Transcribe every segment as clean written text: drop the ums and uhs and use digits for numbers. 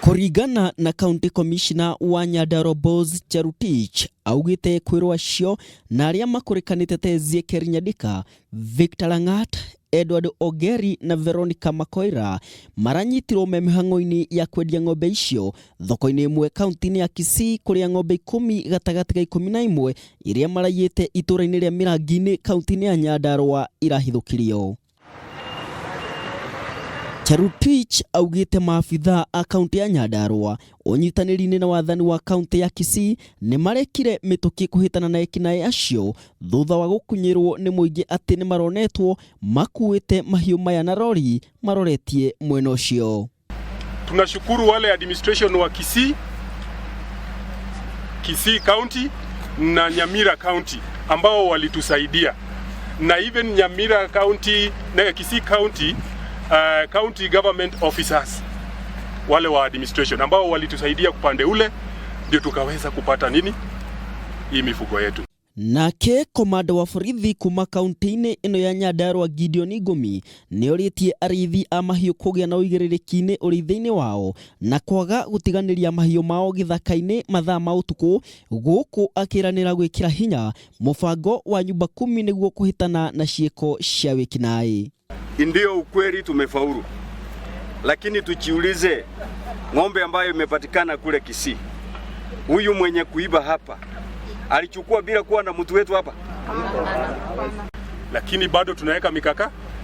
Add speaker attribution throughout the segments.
Speaker 1: Kũringana na County Commissioner wa Nyandarua Bose Cherutich augĩte kwĩrwo acio na arĩa makũrĩkanĩte ta Ezekiel Nyandika, Victor Langat, Edward Ogeri na Veronica Makoira maranyitirwo me mĩhang'o-inĩ ya kwendia ng'ombe icio thoko-inĩ ĩmwe kaunti-inĩ ya Kisii kũrĩa ng'ombe 10 gatagatĩ ga 11 iria maraiyĩte itũũra-inĩ rĩa Mĩrangi-inĩ kaunti-inĩ ya Nyandarua irahithũkirio. Cherutich augĩte maabithaa a kaunti ya Nyandarua ũnyitanĩri-inĩ na wathani wa kaunti ya Kisii nĩ marekire mĩtũkĩ kũhĩtana na ekinaĩ acio thutha wa gũkunyĩrwo nĩ mũingĩ atĩ nĩ maronetwo makuĩte mahiũ maya na rori maroretie mwena ũcio.
Speaker 2: Tunashukuru wale administration wa Kisii, Kisii County na Nyamira County ambao walitusaidia na even Nyamira County na Kisii County, county government officers wale wa administration ambao walitusaidia upande ule, ndio tukaweza kupata nini hii mifugo yetu.
Speaker 1: Nake komanda wa borithi kuma kaunti-inĩ ĩno ya Nyandarua Gideon Ngumi nĩorĩtie arĩithi a mahiũ kũgĩa na ũigĩrĩrĩki-inĩ ũrĩithi-inĩ wao na kwaga gũtiganĩria mahiũ mao gĩthaka-inĩ mathaa ma ũtukũ, gũkũ akĩranĩra gwĩkĩra hinya mũbango wa nyumba kumi nĩguo kũhĩtana na ciĩko cia wĩkinaĩ.
Speaker 3: Ndio ukweli tumefaulu, lakini tujiulize, ng'ombe ambayo imepatikana kule Kisii, huyu mwenye kuiba hapa alichukua bila kuwa na mtu wetu hapa?
Speaker 2: Lakini bado tunaweka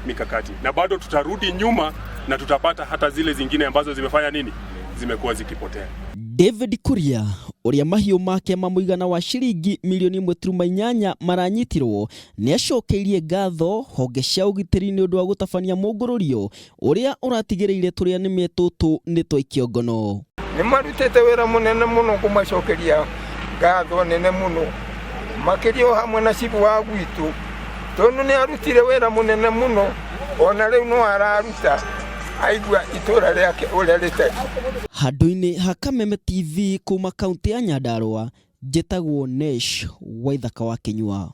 Speaker 2: mikakati na bado tutarudi nyuma na tutapata hata zile zingine ambazo zimefanya nini, zimekuwa zikipotea.
Speaker 1: David Kuria ũrĩa mahiũ make ma mũigana wa ciringi milioni 1.8 maranyitirwo nĩ acokeirie ngatho honge cia ũgitĩri nĩ ũndũ wa gũtabania mũngũrũrio ũrĩa ũratigĩrĩire tũrĩa nĩme tũtũ nĩ twaikio ngono.
Speaker 4: Nĩ marutĩte wĩra mũnene mũno, kũmacokeria ngatho nene mũno makĩria o hamwe na cibu wa gwitũ, tondũ nĩ arutire wĩra mũnene mũno, ona rĩu no araruta aigua itũra rĩake ũrĩa rĩtariĩ.
Speaker 1: Handũ-inĩ ha Kameme TV kuma kaunti ya Nyandarua, njĩtagwo Nesh Waithaka wa Kĩnyua.